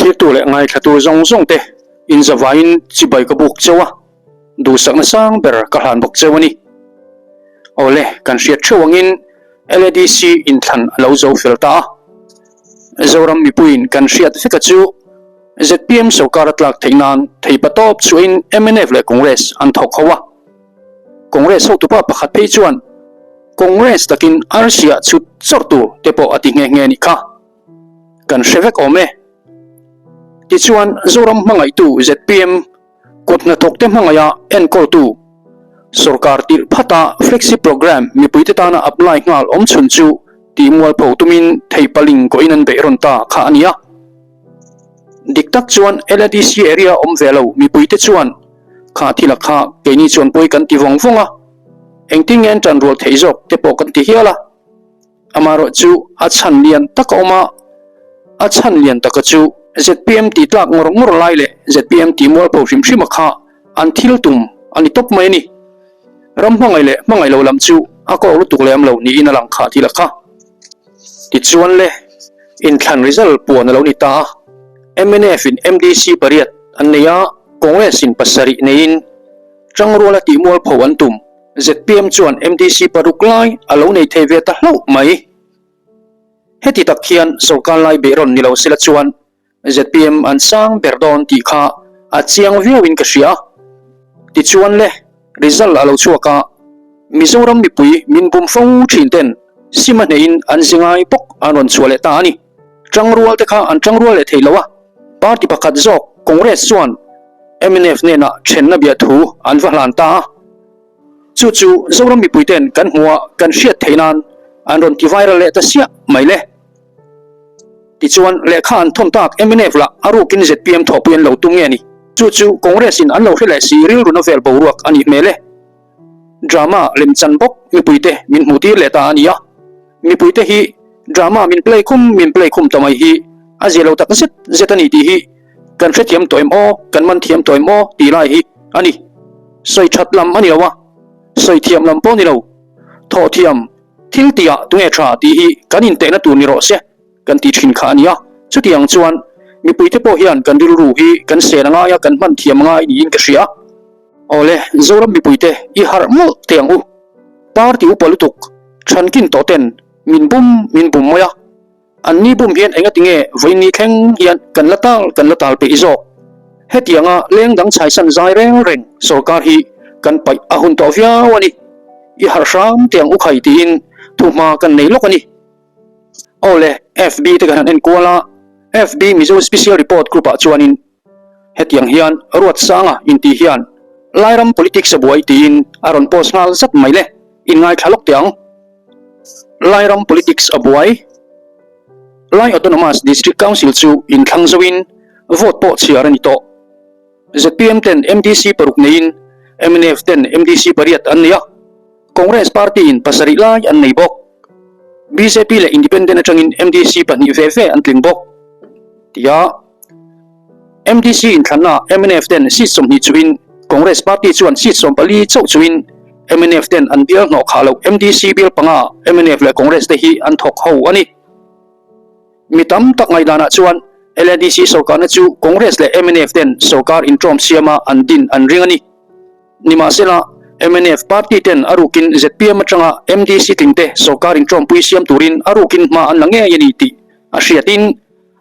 Thlirtu leh ngaithlatu zawng zawng te inzavaiin chibai ka buk cheu a, duhsakna sang ber ka hlan bawk cheu a ni. Awle, kan hriat theuh angin LADC inthlan a lo zo fel ta a. Zoram mipuiin kan hriat veka chu zpm sorkar a tlak theih nan theipa tawp chhuahin mnf leh Congress an thawk ho a. Congress hotupa pakhat phei chuan Congress takin arsia chhut chawrh tur te pawh a ti nghe nghe a nih kha. Kan hre vek awm e. Tichuan Zoram hmangaihtu zpm kut hnathawkte hmangaiha enkawltu sorkar tirh phata flexi programme mipuite tana apply nghal awm chhun chu tih mualpho tumin theipaling kawhin an beih rawn ta kha a ni a. Dik tak chuan LADC area awm ve lo mipuite chuan kha thila kha keini chuan pawi kan ti vawng vawng a, engtin nge an tan rual theih zawk te pawh kan ti hial a. Amaherawh chu a chhan lian tak a awm a, a chhan lian taka chu zpm tih tlak ngawr ngawr lai leh zpm tih mualpho hrim hrim a kha an thil tum a ni tawp mai a ni. Ram hmangaih leh hmangaih lo lam chu a kawk lutuk lem lo niin a lang khah thil a kha. Tichuan le, inthlan result puan a lo ni ta a, mnf in MDC pariat an nei a, Congress in pasarih neiin Tangruala tih mualpho an tum. Zpm chuan MDC paruk lai a lo nei thei ve ta hlauh mai. Heti tak hian sorkar lai beihrawn ni lo sela chuan zpm an sang ber dawn tih kha a chiang viauin ka hria. Tichuan le, result a lo chhuak a, Mizoram mipui min bum fo thin ten sim a hnehin an zi ngai bawk an rawn chhuah leh ta a ni. Tangrual te kha an tangrual leh thei lo a, party pakhat zawk Congress chuan mnf hnenah thenna biahthu an va hlan ta a. Chu chu Zoram mipuiten kan hmuh a kan hriat theih nan an rawn ti viral leh ta siah mai le. Tichuan lehkha an thawn tak mnf lah a rukin zpm thawhpui an lo tum nge ni? Chu chu Congress in an lo hre leh si rilruna vel boruak a nih hmel e. Drama lemchan bawk mipuite min hmuh tir leh ta a ni a. Mipuite hi drama min play khum min play khum ta mai hi a zia lo tak zet zet a ni tih hi kan hrethiam tawh em aw, kan man thiam tawh em aw tih lai hi a ni. Sawi that lam a ni lo a, sawi thiam lam pawh a ni lo. Thawh thiam thil tihah tunge tha tih hi kan intehna tur ni rawh se kan tih thin kha a ni a. Chutiang chuan mipuite pawh hian kan rilru hi kan sel a ngai a, kan hman thiam a ngai niin ka hria. Awle, Zoram mipuite i harh mawlh teh ang u. Party upa lutuk thankin tawh ten min bum min bum mai a. An ni bum hian enga tinge vawiin thleng hian kan la tal kan la tal peih zawk. Hetianga leng dang chhaisan zai reng reng sorkar hi kan paih a hun tawh viau a ni. I harh hram teh ang u khai tiin thuhma kan nei lawk a ni. Aw le, FB te kan han enkual a, FB Mizo Special Report Group ah chuanin hetiang hian Ruatsanga intih hian Lairam Politics a buai tiin a rawn post nghal zat mai le, inngaithla lawk teh ang. Lairam Politics a buai. Lai Autonomous District Council chu inthlang zoin vote pawh chhiar a ni tawh. Zpm ten MDC paruk neiin mnf ten MDC pariat an nei a, Congress party in pasarih lai an nei bawk. Bjp leh Independent atangin MDC pahnih ve ve an tling bawk. Tia. MDC inthlanna mnf ten seat 20 chuhin Congress party chuan seat 14 chauh chuhin mnf ten an bial hnawh khah loh MDC bial panga mnf leh Congress te hi an thawk ho a ni. Mi tam tak ngaihdanah chuan LADC sorkarna chu Congress leh mnf ten sorkar intawm siama an din an ring a ni. Nimahsela, mnf party ten a rukin zpm atanga MDC tlingte sorkar intawmpui siam turin a rukin hma an la ngei a ni tih a hriatin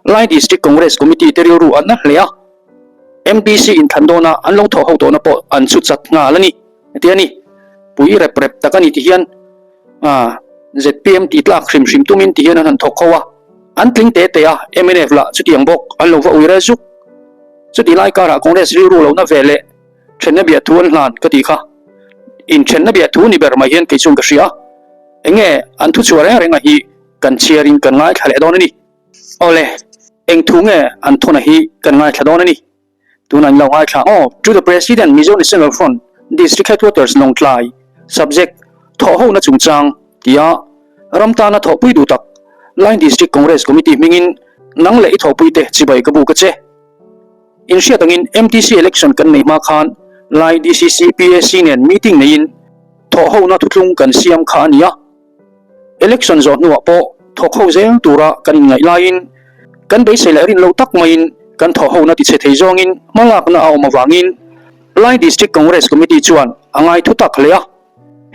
Lai District Congress Committee te rilru an na hle a, MDC inthlan dawna an lo thawh ho tawhna pawh an chhu chat nghal a ni, ti a ni. Pui rep rep tak a ni ti hian zpm tih tlak hrim hrim tumin ti hian an han thawk ho a, an tling te te a, mnf lah chutiang bawk an lo va ui rel zuk. Chutih lai karah Congress rilru lohna ve leh thenna biahthu an hlan ka tih kha. Inthenna biahthu ni ber mai hian kei chuan ka hria a, enge an thuchhuah reng reng a hi kan chhiarin kan ngaithla leh dawn a ni. Awle, eng thu nge an thawna hi kan ngaithla dawn a ni. Tunah in lo ngaithla ang aw. To the President, Mizo National Front, District Headquarters, Lawngtlai, Subject, Thawhhona chungchang, tia ram tana thawhpui duh tak Lai District Congress Committee hmingin nang leh i thawhpuite chibai ka buk a che. In hriat angin MTC election kan nei hma khan Lai DCC PAC nen meeting neiin thawhhona thuthlung kan siam kha a ni a. Election zawh hnuah pawh thawk ho zel tura kan inngaih laiin kan beisei leh rin lo tak maiin kan thawhhona tichhe thei zawngin hmalakna a awm avangin Lai District Congress Committee chuan a ngai thu tak hle a.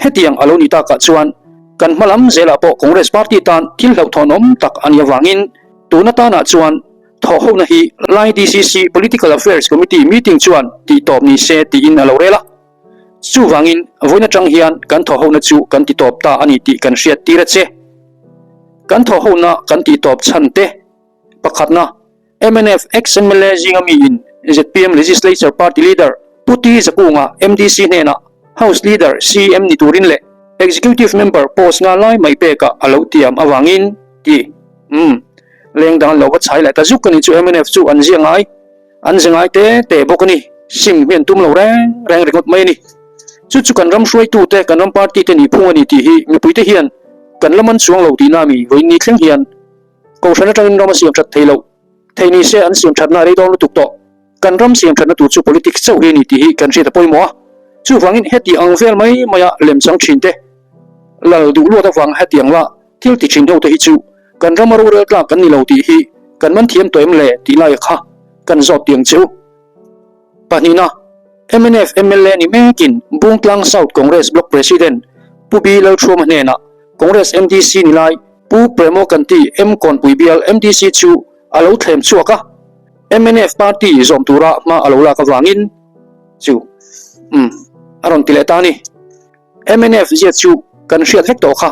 Hetiang a lo ni takah chuan kan hma lam zelah pawh Congress Party tan thil hlauhthawnawm tak a nih avangin tun atanah chuan thawhhona hi Lai DCC Political Affairs Committee meeting chuan tihtawp ni se tiin a lo rel a. Chuvangin vawiin atang hian kan thawhhona chu kan titawp ta a ni tih kan hriat tir a che. Kan thawhhona kan tihtawp chhan te pakhatna mnf ex-MLA zinga miin zpm Legislature Party Leader Pu T Zakunga MDC hnenah House Leader CM ni turin leh Executive Member post nga lai mai pekah a lo tiam avangin ti umm leng dang an lo va chhai leh ta zuk a ni chu mnf chu an zia ngai an ze ngai te te bawk a ni sim hi an tum lo reng reng ringawt mai a ni chu chu kan ram hruaitute kan ram party te nihphung a ni tih hi mipuite hian kan la man chuang lo tihna mi vawiin ni thleng hian Kohhran atangin ram a siam that thei loh. Thei ni se an siam thatna a rei dawn lutuk tawh. Kan ram siam thatna tur chu politics chauh hi a ni tih hi kan hriat a pawimawh a. Chuvangin heti ang vel mai maia lemchang thin te, lal duh luat avang hetiang la thil ti thin ho te hi chu kan rama rorel tlak kan ni lo tih hi kan man thiam tawh em le tih laia kha kan zawt tiang che u. Pahnihna, mnf mla ni mekin Bungtlang South Congress Block President Pu B Lalthuama hnenah Congress MDC ni lai Pu Premo Kanti M Kawnpui bial MDC chu a lo thlem chhuak a, mnf party zawm tura hma a lo lak avangin chu umm a rawn ti leh ta a ni. Mnf zia chu kan hriat vek tawh kha,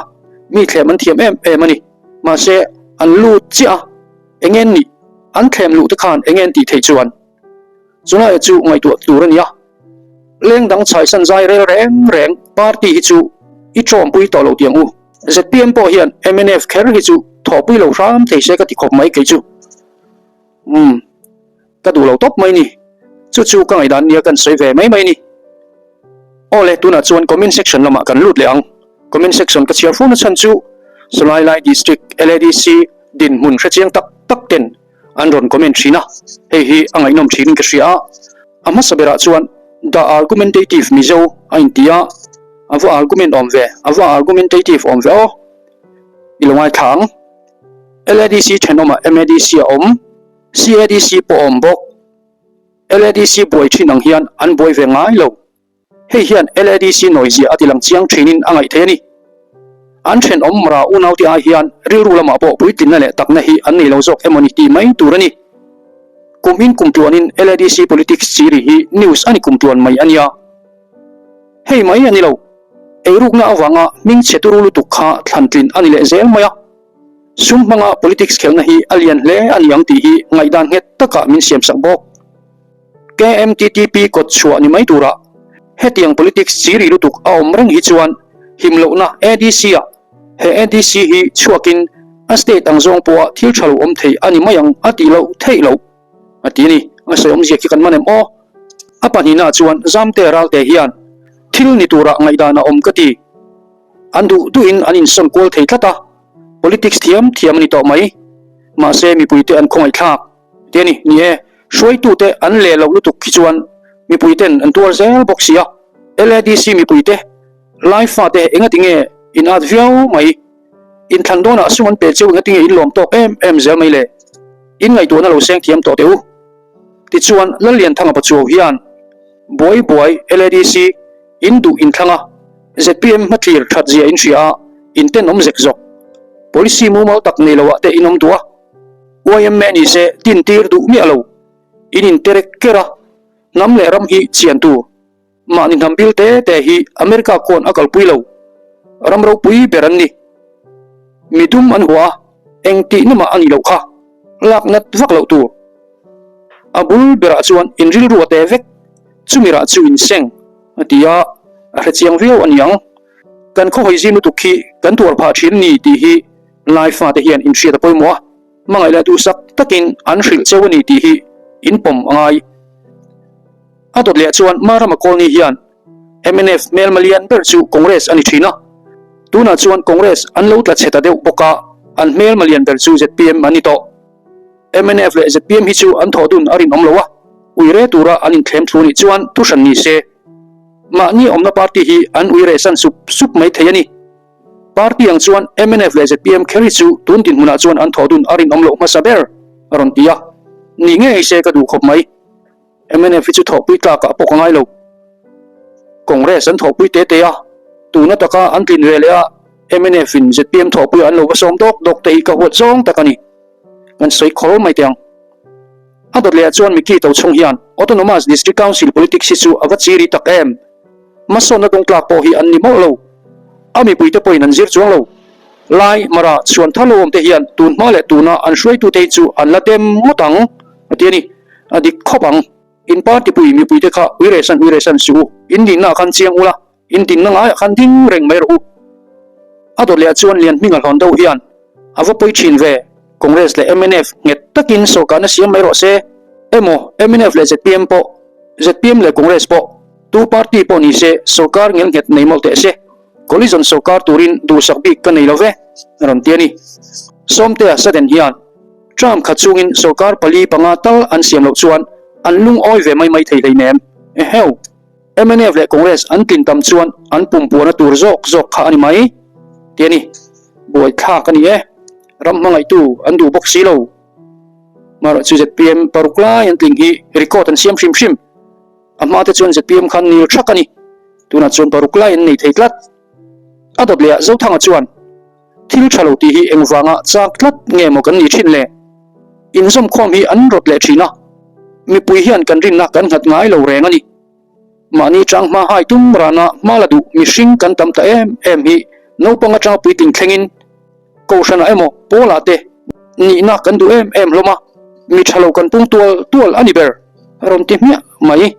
mi thlem an thiam em em a ni. Mahse an lut chiah a, eng nge nih an thlem luh te khan eng nge an tih theih chuan? Chulai chu ngaihtuah tur a ni a, leng dang chhaisan zai rel reng reng party hi chu i tawmpui tawh lo tiang u. Zpm pawh hian mnf kher hi chu thawhpui lo hram thei se ka ti khawp mai kei chu. Umm ka duh lo tawp mai ni. Chu chu ka ngaihdan nia kan sawi ve mai mai ni. Aw le tunah chuan comment section lamah kan lut leh ang. Comment section ka chhiar fur na chhan chu Sawlai Lai District LADC dinhmun hrechiang tak tak ten an rawn comment thin a, hei hi a ngaihnawm thinin ka hria a. A hmasa berah chuan The Argumentative Mizo a inti a, a va argument awm ve, a va argumentative awm ve aw. I lo ngaithla ang. LADC thenawmah MADC a awm, CADC pawh a awm bawk. LADC buai thin ang hian an buai ve ngai lo. Hei hian LADC nawizia a tilang chiang thinin a ngaih theih a ni. An thenawm mara unaute ai hian rilru lamah pawh puitlinna leh takna hi an nei lo zawk emaw ni tih mai tur a ni. Kumin kum tluanin LADC politics chi ri hi news a ni kum tluan mai a nia. Hei mai a ni lo. Eirukna avanga hming chhe turu lutuk kha thlantlin a ni leh zel mai a. Sum hmanga politics khelhna hi a lian hle a ni ang tih hi ngaihdan nghet takah min siamsak bawk. KMTTP kawt chhuah ni mai turah hetiang politics chi rih lutuk a awm reng hi chuan him lohna ADC-ah he ADC hi chhuakin a state ang zawng pawha thil tha lo awm thei a ni mai ang a tih loh theih loh a ti a ni. A sawi awmzia khi kan man em aw? A pahnihnaah chuan Zamte Ralte hian thil ni turah ngaihdan a awm ka ti. An duh duhin an insawn kual thei tlat a, politics thiam thiam a ni tawh mai. Mahse mipuite an khawngaihthlak. Ti a ni, ni e, hruaitute an leh loh lutuk khi chuan mipuiten an tuar zel bawk si a, LADC mipuite, Lai fate engati nge in at viau mai, inthlan dawnah sum an pe cheu engati nge in lawm tawk em em zel mai le, in ngaihtuahna lo seng thiam tawh teh u. Tichuan Lallianthanga Pachuau hian buai buai LADC in duh inthlang a, zpm hmathlir that zia in hria a, in tenawm zek zawk. Policy mumal tak nei loah te in awm duh a. Yma ni se din tir duh miah lo, in in terek ker a, hnam leh ram hi chian tur. Mahni hnam bil te te hi America khawn a kalpui lo, ram ropui ber an ni. Mi dum an hua a, eng tihna mah a nih loh kha, lak nat vak loh tur. A bul berah chuan in rilru a te vek, chumi rah chu in seng, a ti a, a hrechiang viau a niang. Kan khawhawi zim lutuk khi kan tuar phah thin a ni tih hi Lai fate hian inhriat a pawimawh a, hmangaih leh duhsak takin an hrilh cheu a ni tih hi in pawm a ngai. A dawt leh chuan Marama Colony hian mnf hmelma lian ber chu Congress a ni thin a, tunah chuan Congress an lo tla chhe ta deuh bawk a, an hmelma lian ber chu zpm an ni tawh. Mnf leh zpm hi chu an thawh dun a rinawm lo a, uire tura an inthlem thu nih chuan thuhran ni se. Mahni awmna party hi an uire san sup sup mai thei a ni. Party ang chuan mnf leh zpm kher hi chu tun dinhmunah chuan an thawh dun a rinawm loh hmasa ber, a rawn ti a. Ni ngei se ka duh khawp mai. Mnf hi chu thawhpui tlakah pawh ka ngai lo. Congress an thawhpui te te a, tuna taka an tlin ve leh a, mnf in zpm thawhpui an lo va sawm dawk dawk te hi ka huat zawng tak a ni. Kan sawi khawr mai teh ang. A dawt lehah chuan Mickey Tochhung hian Autonomous District Council politics hi chu a va chiri tak em? Hmasawnna dawngtlak pawh hi an ni mawlh lo. A mipuite pawhin an zir chuang lo. Lai, Mara, chhuan thar lo awmte hian tun hma leh tuna an hruaitute hi chu an la dem ngawt ang, a ti a ni. A dik khawp ang. In party pui mipuite kha uiresan uiresan suh u. In dinnaah khan chiang ula, in dinna ngaiah khan ding reng mai rawh u. A dawt lehah chuan Lian Hminga hlawn deuh hian a va pawi thin ve. Congress leh mnf nghet takin sawrkarna siam mai rawh se. Emaw mnf leh zpm pawh, zpm leh Congress pawh, tu party pawh ni se sawrkar ngel nghet nei mawlh teh se. Collision sawrkar turin duhsak bik ka nei lo ve, a rawn ti a ni. Sawmtea Sudden hian term khat chungin sawrkar pali panga tal an siam loh chuan an lungawi ve mai mai thei hleinem. Eheu! Mnf leh Congress an tlin tam chuan an pumpuahna tur zawk zawk kha a ni mai, ti a ni. Buaithlak a ni e. Ram hmangaihtu an duh bawk si lo. Marawh chu zpm paruk lai an tling hi record an siam hrim hrim. A hma te chuan zpm khan nil thak a ni. Tunah chuan paruk lai an nei thei tlat. A dawt lehah Zothanga chuan thil tha lo tih hi engvanga chak tlat nge maw kan nih thin le? Inzawmkhawm hi an rawt leh thin a, mipui hian kan rinna kan nghat ngai lo reng a ni. Mahni chang hma hai tum rana hma la duh mihring kan tam ta em em hi naupang atanga puitling thlengin Kohhranah emaw pawlah te nihna kan duh em em hlawm a, mi tha lo kan pung tual tual a ni ber a rawn ti hmiah mai.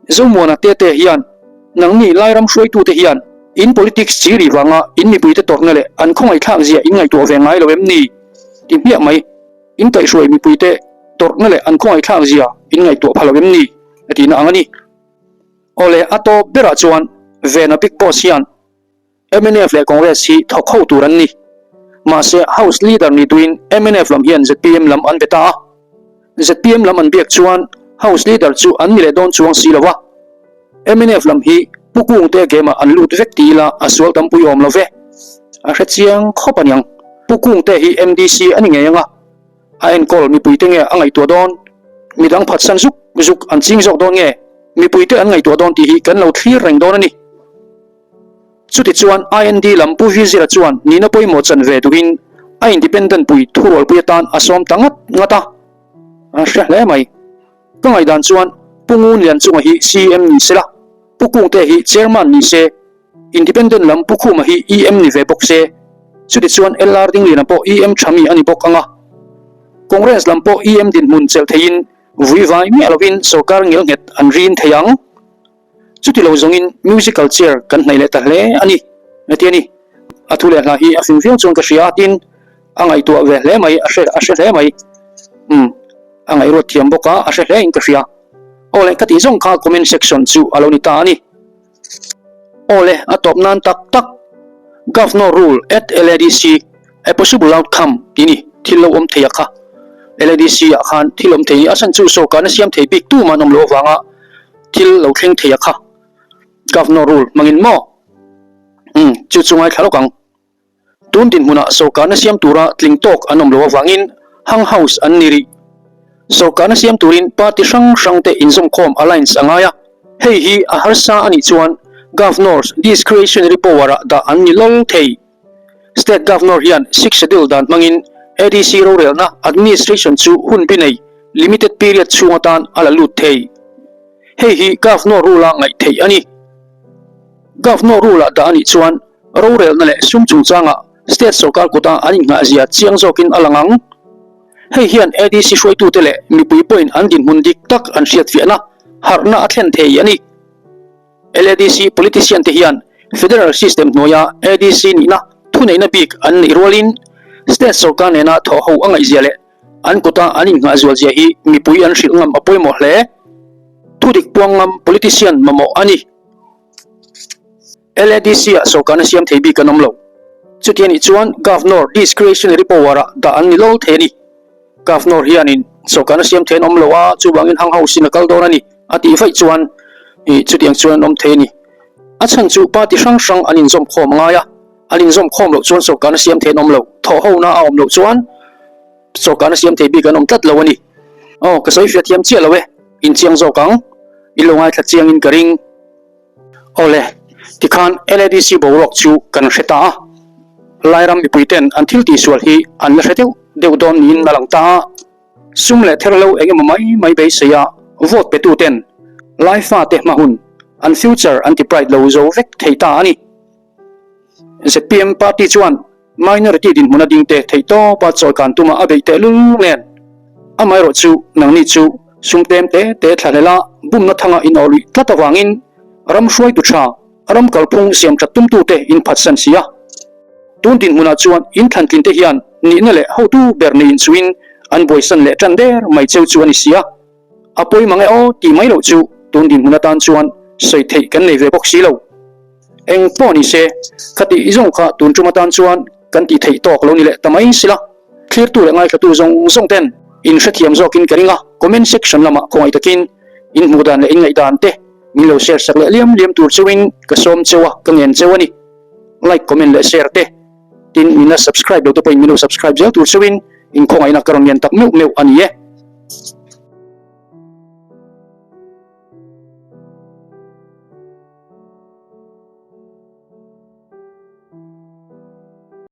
Zomuana tete hian nangni Lairam hruaitute hian in politics chi rih vanga in mipuite tawrhna leh an khawngaihthlak zia in ngaihtuah ve ngai lo em ni? ti hmiah mai. In kaihhruai mipuite tawrhna leh an khawngaihthlak zia in ngaihtuah pha lo em ni? a tihna ang a ni. Awle a tawp berah chuan Vena Big Boss hian Mnf leh Congress hi thawk ho tur an ni. Mahse, House Leader ni tuin mnf lam hian zpm lam an be ta a. Zpm lam an biak chuan House Leader chu an ni leh dawn chuang si lo a. Mnf lam hi Pu Kungte game ah an lut vek ti ila a sual tampui awm lo ve. A hre chiang khawp aniang. Pu Kungte hi MDC a ni ngei anga a enkawl mipuite nge a ngaihtuah dawn? Midang phatsan zuk zuk an ching zawk dawn nge? Mipuite an ngaihtuah dawn tih hi kan lo thlir reng dawn a ni. Chutichuan, IND lam Pu Vizira chuan nihna pawimawh chan ve duhin a independent pui thurualpui atan a sawm ta ngat ngat a, a hre hle mai. Ka ngaihdan chuan Pu Ngun Lianchunga hi CM ni sela, Pu Kungte hi Chairman ni se, Independent lam Pu Khuma hi EM ni ve bawk se, chutichuan LR Dingliana pawh EM tha mi a ni bawk ang a. Congress lam pawh EM dinhmun chelh theiin vui vai miah lovin sorkar ngelnghet an rin thei ang. Chuti lo zawngin musical chair kan hnaih leh ta hle a ni, a ti a ni. A thu leh hla hi a fing viau chuan ka hria a, tin, a ngaihtuah ve hle mai, a hre a hre hle mai. Umm, a ngaihruat thiam bawk a, a hre hle in ka hria. Aw le, ka tih zawng kha comment section chu a lo ni ta a ni. Aw le, a tawp nan tak tak. Governor rule at LADC, a possible outcome tih ni, thil lo awm thei a kha. LADC ah khan thil awm thei ni, a chhan chu sorkarna siam thei bik tu man awm loh avanga Thil lo thleng thei a kha. Governor rule hmangin maw? Umm, chu chu ngaithla lawk ang. Tun dinhmunah sorkarna siam tura tling tawk an awm lo avangin hung house an ni rih. Sorkarna siam turin party hrang hrang te inzawmkhawm alliance a ngai a. Hei hi a harsa a nih chuan Governor's discretionary power ah dah an ni lawng thei. State Governor hian Sixth Schedule dan hmangin ADC rorelna administration chu hun bi nei, limited period, chhung atan a la lut thei. Hei hi Governor rule-a ngaih theih a ni. Governor rule-ah dah a nih chuan rorelna leh sum chungchangah state sorkar kuta an innghahzia chiang zawkin a lang ang. Hei hian ADC hruaitute leh mipui pawhin an dinhmun dik tak an hriatfiahna harhna a thlen thei a ni. LADC politician te hian Federal system hnuaia ADC nihna thuneihna bik an neih rualin state sorkar nena thawhho a ngaihzia leh an kuta an innghah zualzia hi mipui an hrilh ngam a pawimawh hle. Thudik puang ngam politician mamawh a ni. LADC ah sorkarna siam thei bik an awm lo. Chuti anih chuan Governor discretionary power ah dah an ni lo thei a ni. Governor hianin sorkarna siam thei an awm lo a, chuvangin hang house in a kal dawn a ni a tih vaih chuan ih chutiang chuan an awm thei a ni. A chhan chu party hrang hrang an inzawm khawm a ngai a, an inzawm khawm loh chuan sorkarna siam thei an awm lo, thawhhona a awm loh chuan sorkarna siam thei bik an awm tlat lo a ni. Aw, ka sawi hriat thiam chiah lo e, in chiang zawk ang, in lo ngaithla chiangin ka ring. Awle, tikhan LADC boruak chu kan hre ta a, Lairam mipuiten an thil tihsual hi an la hre deuh deuh dawn niin a lang ta a, sum leh therhlo eng emaw mai mai beisei a vote petuten Lai fate hma hun an future an ti bright lo zo vek thei ta a ni. Zpm party chuan minority dinhmuna dingte theihtawpa chawikan tuma a beih tehlul nen amaherawh chu nangni chu sum tlem te te thlahlela bumna thanga inawh luih tlat avangin ram hruaitu tha ram kalphung siam that tumtute in phatsan si a. Tun dinhmunah chuan in thlantlinte hian nihna leh hotu ber nei inchuhin an buaisan leh tan der mai cheu chu a ni si a. A pawi mang e aw tih mai loh chu tun dinhmun atan chuan sawi theih kan nei ve bawk si lo. Eng pawh ni se, khatih zawng kha tun tum atan chuan kan tih theih tawk lo ni leh ta mai sila. Thlirtu leh ngaithlatu zawng zawng ten in hrethiam zawkin ka ring a, comment section lamah khawngaih takin in hmuh dan leh in ngaihdan te min lo share sak leh liam liam tur cheuhin ka sawm cheu a, ka ngen cheu a ni. Like, comment leh share te. Tin, min la subscribe lo te pawhin min lo subscribe zel tur cheuhin in khawngaihna ka rawn ngen tak meuh meuh a ni e.